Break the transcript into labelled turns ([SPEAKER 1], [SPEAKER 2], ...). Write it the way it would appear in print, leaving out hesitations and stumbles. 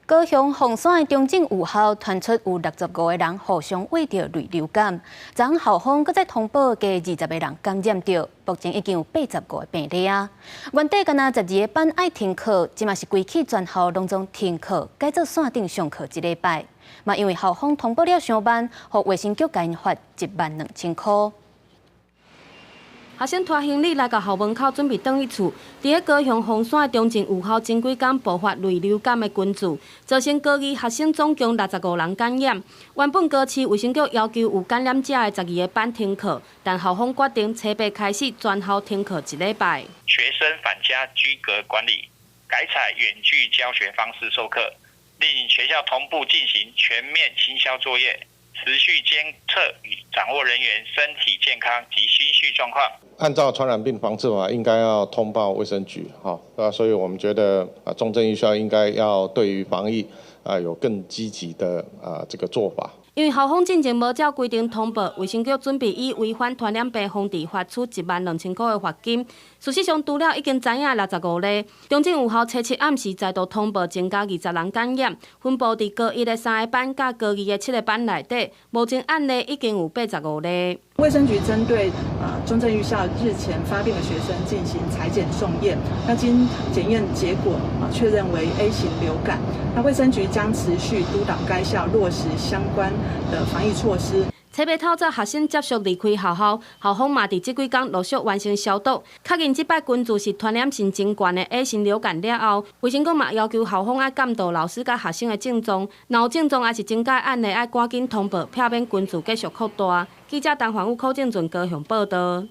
[SPEAKER 1] 高雄鳳山的中正預校傳出有65個人互相餵著類流感，昨昏校方閣再通報加20個人感染著，目前已經有85個病例啊。原底干焦12個班愛停課，這馬是規氣全校攏總停課，改做線頂上課一禮拜。嘛因為校方通報了傷慢，予衛生局共𪜶罰12,000箍。
[SPEAKER 2] 學生拖行李來到校門口，準備轉去厝。佇咧高雄鳳山的中正預校，前幾工爆發類流感的群聚，造成高二學生總共65人感染。原本高市衛生局要求有感染者的12個班停課，但校方決定初八開始全校停課一禮拜。
[SPEAKER 3] 學生返家居隔管理，改採遠距教學方式授課，另學校同步進行全面清消作業，持續監測與掌握人員身體健康及心緒狀況。
[SPEAKER 4] 按照傳染病防治法，應該要通報衛生局，哈，啊，所以我們覺得啊，中正預校應該要對於防疫啊有更積極的啊這個做法。
[SPEAKER 2] 因為校方進前無照規定通報，衛生局準備以違反傳染病防治罰處12,000箍的罰金。事實上，除了已經知影65例，中正預校初七暗時再度通報增加20人感染，分布佇高一的三個班佮高二的七個班內底，目前案例已經有85例。
[SPEAKER 5] 衛生局針對中正預校日前發病的學生進行採檢送驗，那經檢驗結果啊確認為 A 型流感。那衛生局將持續督導該校落實相關的防疫措施。
[SPEAKER 2] 初八透早學生接續離開學校，校方嘛佇這幾工陸續完成消毒，確認這擺群聚是傳染性真懸的 A 型流感了後，衛生局嘛要求校方愛監督老師佮學生的症狀，若有症狀抑是增加案例，愛趕緊通報，避免群聚繼續擴大。記者陳環宇、柯正俊高雄報道。